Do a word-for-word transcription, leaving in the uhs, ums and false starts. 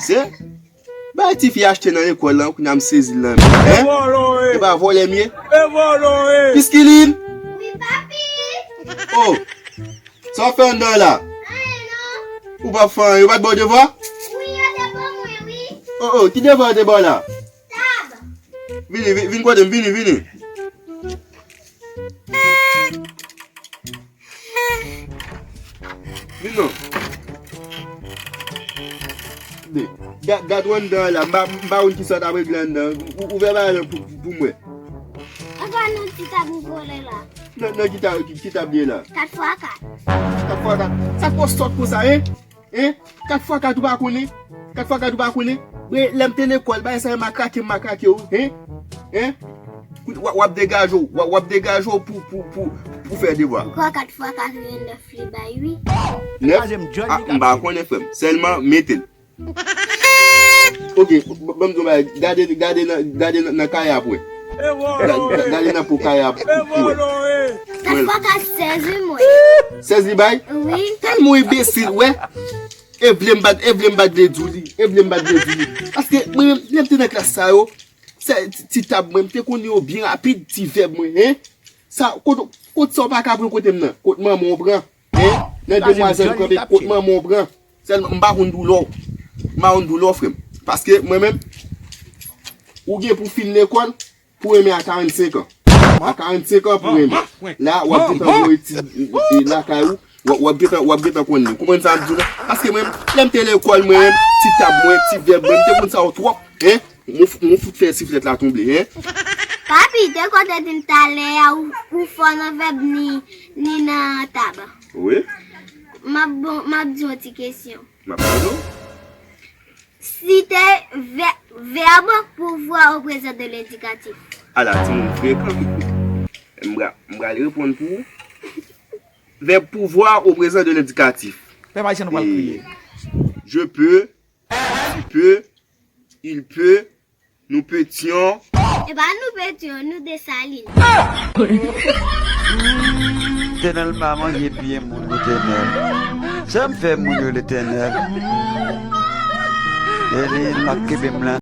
Se bay tifi achte nan lekòl lan, kounye a m sezi l nan men. Hein? E pa vòlè m ye? Piskilin! Wi, papi! Oh! Sa w fè anndan la? Anyen non. Ou pa fè anyen, yo pa t ba w devwa? Wi, yo te ban mwen, wi. Oh, oh, ki devwa yo te ba w la? Tab. Vini, vi- vin kote m, vini, vini. Vin non. Gad, gad w anndan an la, m pa, m pa konn kisa w t ap regle anndan. Ou, ouvè bagay lan pou, pou mwen. Anba nou ti tab m vole la. Nan, nan ki tab, ki, ki tab li ye la? Kat fwa kat. Kat fwa kat. Sa twò sòt konsa, hein? Hein? Kat fwa kat ou pa konnen? Kat fwa kat ou pa konnen? Bre, lè m te lekòl, bagay sa yo matrake m matrake w, hein? Hein? W ap, w ap degaje w, w ap, w ap degaje w pou, pou, pou, pou fè devwa. Kwa kat fwa kat vennèf li bay, wi. Nèf? Ah, m pa konnen, frè m. Sèlman mete l. Ok, b- ban m di w bagay. Gade, gade nan, gade nan, nan kay ap wè. Ga- ga- Gade nan po kay ap pou wè. Kat fwa kat sèz wi mwen. Sèz li bay? Wi. Tèlman w enbesil, wè. E vle m pa t, e vle m pa t vle di w li. E vle m pa t vle di w li. Paske mwen menm, lè m te nan klas sa yo, se ti, ti tab mwen, m te konn yo byen rapid, ti vèb mwen, hein. Sa, kot, kot sa w pa ka pran kote m nan? Kot manman w pran? Hein? Nan demwazèl kanpe, kot manman w pran? Sèlman, m pa konn doulè w. M pa konn doulè w, frè m. Paske mwen menm, ou gen pou fin lekòl, pou renmen a karannsenk an. A karannsenk an pou renmen. La, w ap gentan voye ti, e, lakay ou, w ap, w ap gentan, w ap gentan konn li. Konprann sa m di w la? Paske mwen, lè m te lekòl, mwen menm, ti tab mwen, ti vèb mwen, m te konn sa yo twòp, hein? Mwen f- mwen fout fè siflèt la tonbe, hein? Papi, te kote di m talè a, ou, ou fò nan vèb ni, ni nan tab. Wi. M ap bon, m ap di yon ti kesyon. M ap tande w. Site vè- vèb pouvwa o prezan de lendikatif. Ala, timoun frekan. M pra- m pral reponn pou ou. Vèb pouvwa o prezan de lendikatif. Pèp ayisyen nou pral kriye. Je peux, tu peux, il peut, nous pétions. E pa nou petyon, nou Desalin. Letènèl pa manje pye moun, Letènèl. Sa m fè moun yo, Letènèl? E li, l ap kenbe m la.